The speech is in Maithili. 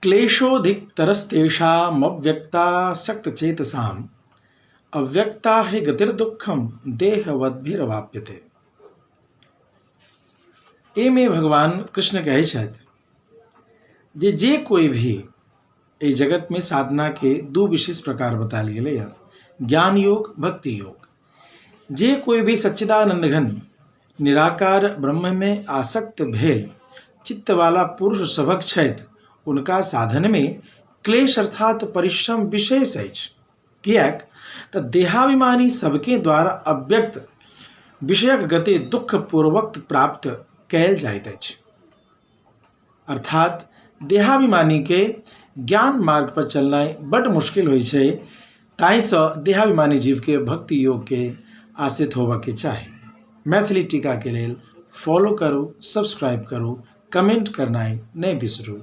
क्लेशोधिकतरस्तेषामव्यक्तासक्तचेतसाम् अव्यक्ता हि गतिर्दुःखम देहवद्भिरवाप्यते। एहिमे भगवान कृष्ण कहै छथि जे जे कोइ भी एहि जगतमे साधनाके दू विशेष प्रकार बतायल गेलैए, ज्ञान योग, भक्ति योग। जे कोइ भी सच्चिदानंद घन निराकार ब्रह्ममे आसक्त भेल चित्तवाला पुरुष सभक छथि, हुनका साधनमे क्लेश अर्थात परिश्रम विशेष अछि। किएक तऽ देहाभिमानी सबके द्वारा अव्यक्त विषयक गति दुःखपूर्वक प्राप्त कयल जाइत अछि। अर्थात देहाभिमानीके ज्ञान मार्ग पर चलनाइ बड्ड मुश्किल होइ छै, ताहिसँ देहाभिमानी जीवके भक्ति योगके आश्रित होबऽके चाही। मैथिली टीकाके लेल फॉलो करू, सब्सक्राइब करू, कमेंट करनाइ नहि बिसरू।